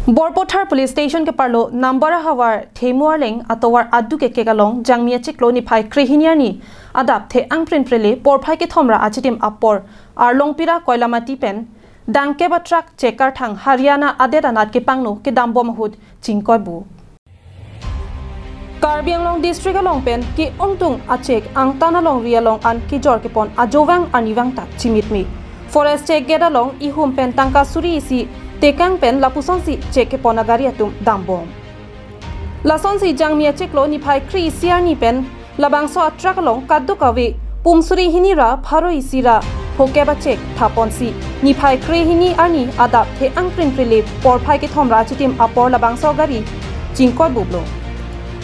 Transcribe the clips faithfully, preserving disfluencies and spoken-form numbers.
Borpathar Police Station keparlo Nambor ahavar Themu Arleng atovar aduk ekek along Jangmi achiklo niphai krehini arni adap the-ang prinprele porphai kethom ra achitim apor Arlongpira Koilamati pen dangkep a-truck chek karthang Haryana adet anat kepangno kedambom ahut chingkoibu. Karbi Anglong District along pen ke-ongtung achek angtan alongri along an kejor kepon ajovang arnivang ta chimitmi. Forest check gate along ihum pen tangka suri isi tekang pen lapusonsi chek kepon agari atum dambom. Lasonsi Jangmi achiklo niphai kre isi arni pen labangso a-truck along kadokave pum suri hini ra pharo isi ra phokep achek thaponsi niphai krehini arni adap the-ang prinprele porphai kethom ra achitim apor labangso gari chingkoibuplo.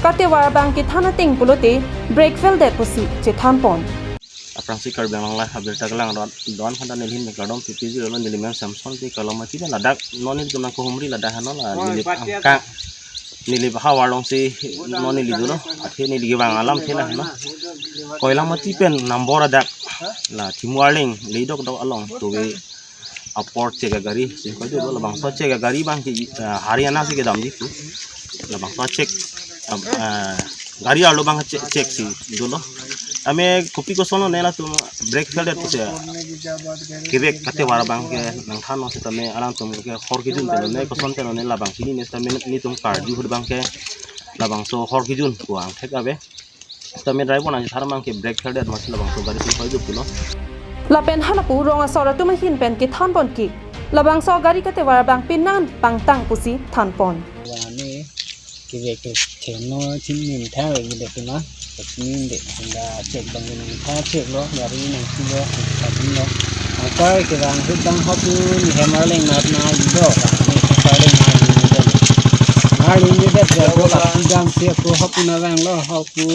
Katevar abang kethan ateng pulote brake fail det pusi chethanpon. Aphrangsi Karbi Anglong Live abirta kelang don don khanda nelihin mekladom pipi zero lo nelimen Samson ti Koilamati pen ladak non nelitum nangkehumri ladak hano la neli angka neli baha warlong si non neli dolo athe neli kevang alam the la hano Koilamati pen Nambor adak la Themu Arleng ledok dok along tuwe apor chek agari chingkoidu labangso chek agari abang ke, eh, Haryana si kedamji pu labangso chek, eh, gari arlo abang chek, chek si dolo. Ame kopi kosonlo ne latum brake fail det pusi kevek katevar abang ke nangthanlo sitame alangtum ke hor kejun telo ne koson telo ne labang hini ne sitame netum karju ahut abang ke labangso hor kejun pu angthek ave. Sitame driver nangchethan abang ke brake fail det amatsi labangso gari chingkoidu pulo. Lapen halapu rong asor atum ahin pen kethanpon ke labangso gari katevar abang penang pangtang pusi thanpon. Wani kevek ke theno chin nin tha ve gede kima. Chin de la chek abang nin tha cheklo gari nangchilo chinlo. Akai kevang ahut abang hopu ni hem Arleng nat na ido ni Arleng na ido. Arleng ni det lo la dam se ko hopu navanglo hopu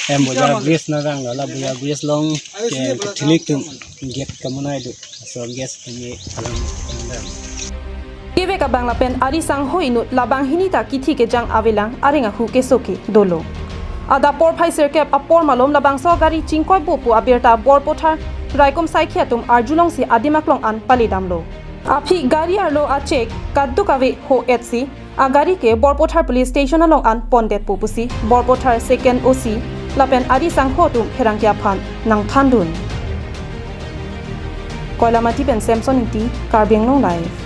hem boja bridge navanglo la boja bridge along ke thilik atum gate kamonai do. So gate kami alam kami. Kevek abang lapen ari sangho inut labang hini ta kithi kejang avelang areng ahu keso ke dolo. Adap porphai sirkep apor malom labangso gari chingkoibu pu abirta Borpathar raikom saikhi atum arjulongsi adim aklong an palidamlo. Aphi gari arlo achek kadokave ho-etsi agari ke Borpathar Police Station along an pondetpo pusi Borpathar Second O C lapen ari sangho atum pherangke aphan nangthandun. Koilamati pen Samson Ingti, Karbi Anglong Live.